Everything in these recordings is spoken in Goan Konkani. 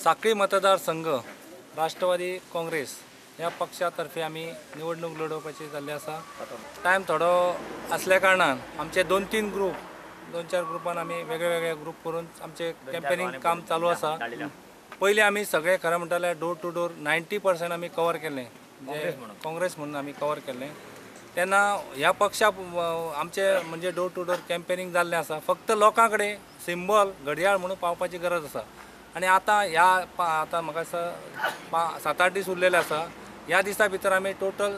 साखळी मतदारसंघ राष्ट्रवादी काँग्रेस ह्या पक्षातर्फे आमी निवडणूक लडोवपाची जाल्ली आसा। टायम थोडो आसल्या कारणान आमचे 2-3 ग्रुप 2-4 ग्रुपान आमी वेगळे वेगळे ग्रुप करून आमचे कॅम्पेनिंग काम चालू आसा। पयलीं आमी सगळे खरें म्हणटा जाल्यार डोर टू डोर 90% आमी कवर केलें, काँग्रेस म्हणून आमी कवर केलें। तेन्ना ह्या पक्षा आमचे म्हणजे डोर टू डोर कॅम्पेनिंग जाल्लें आसा। फक्त लोकां कडेन सिंबल घडयाळ म्हणून पावपाची गरज आसा। आनी आतां ह्या आतां म्हाका दिसता 7-8 दीस उरलेले आसा। ह्या दिसा भितर आमी टोटल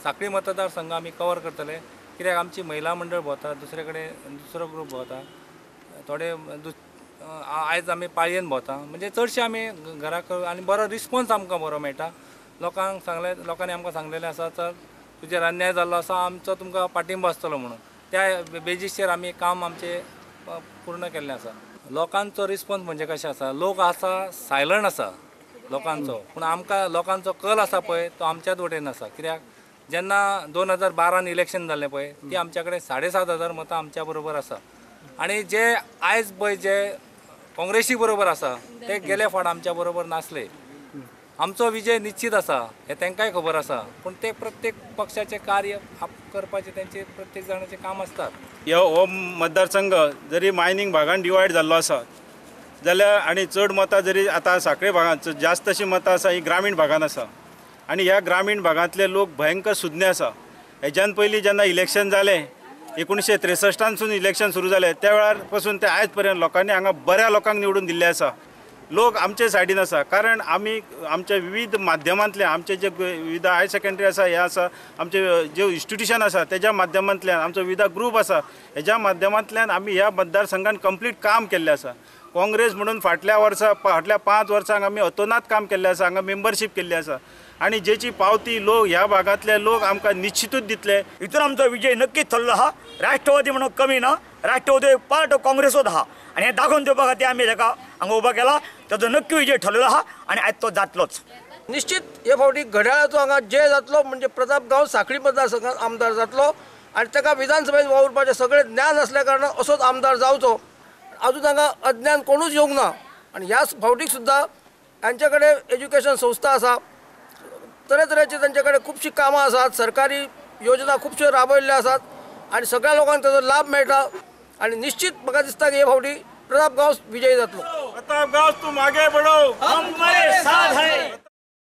साखळी मतदारसंघ आमी कवर करतले। कित्याक आमची महिला मंडळ भोंवता, दुसरे कडेन दुसरो ग्रूप भोंवता, थोडे आयज आमी पाळयेन भोंवता, म्हणजे चडशे आमी घराक आनी बरो रिस्पॉन्स आमकां बरो मेळटा। लोकांक सांगलें, लोकांनी आमकां सांगलेलें आसा तर तुजेर अन्याय जाल्लो आसा, आमचो तुमकां पाठिंबो आसतलो म्हणून त्या बेजीसचेर आमी काम आमचें पूर्ण केल्लें आसा। लोकांचो रिस्पॉन्स म्हणजे कशें आसा, लोक आसा सायलंट आसा लोकांचो, पूण आमकां लोकांचो कल आसा पळय तो आमच्याच वटेन आसा। कित्याक जेन्ना 2012 इलेक्शन जाल्लें पळय ती आमच्या कडेन 7,500 मतां आमच्या बरोबर आसा। आनी जे आयज पळय जे काँग्रेसी बरोबर आसा ते गेले फावट आमच्या बरोबर नासले। आमचो विजय निश्चित आसा हें तांकांय खबर आसा, पूण ते प्रत्येक पक्षाचें कार्य करपाचें तेंचे प्रत्येक जाणाचें काम आसतात। हो मतदारसंघ जरी मायनींग भागान डिवायड जाल्लो आसा जाल्यार आनी चड मतां जरी आतां साखळे भागांत जास्त अशी मतां आसा ही ग्रामीण भागान आसा आनी ह्या ग्रामीण भागांतले लोक भयंकर सुज्ञ आसा। हेज्यान पयलीं जेन्ना इलेक्शन जालें 1963सासून इलेक्शन सुरू जालें त्या वेळार पासून ते आयज पर्यंत लोकांनी हांगा बऱ्या लोकांक निवडून दिल्लें आसा। लोक आमचे सायडीन आसा, कारण आमी आमच्या विविध माध्यमांतल्यान आमचे जे विविध हायर सेकंडरी आसा हे आसा, आमचे जे इन्स्टिट्यूशन आसा तेज्या माध्यमांतल्यान आमचो विविध ग्रूप आसा हेज्या माध्यमांतल्यान आमी ह्या मतदारसंघान कंप्लीट काम केल्लें आसा। काँग्रेस म्हणून फाटल्या वर्सा फाटल्या 5 वर्सांक आमी अतोनात काम केल्लें आसा, हांगा मेंबरशीप केल्ली आसा आनी जेची पावती लोक ह्या भागांतले लोक आमकां निश्चितूच दितले। हितून आमचो विजय नक्कीच थरलो आहा। राष्ट्रवादी म्हणून कमी ना, राष्ट्रवादी पार्ट ऑफ काँग्रेसूच आहा आनी हें दाखोवन दिवपा खातीर आमी ताका हांगा उबो केला। ताचो नक्की विजय ठरलेलो आहा आनी आयज तो जातलोच निश्चित। हे फावटी घड्याळाचो हांगा जय जातलो, म्हणजे प्रताप गांव साखळी मतदारसंघात आमदार जातलो आनी ताका विधानसभेत वावुरपाचें सगळें ज्ञान आसल्या कारणान असोच आमदार जावचो। अजून हांगा अज्ञान कोणूच येवंक ना आनी ह्या फावटीक सुद्दां तांचे कडेन एज्युकेशन संस्था आसा, तरेतरेची तांचे कडेन खुबशीं कामां आसात, सरकारी योजना खुबश्यो राबयल्ल्यो आसात आनी सगळ्या लोकांक ताचो लाभ मेळटा आनी निश्चित म्हाका दिसता की हे फावटी प्रताप गांवस विजयी जातलो। प्रताप गांवस तूं आगे बढो, हम तुम्हारे साथ हैं।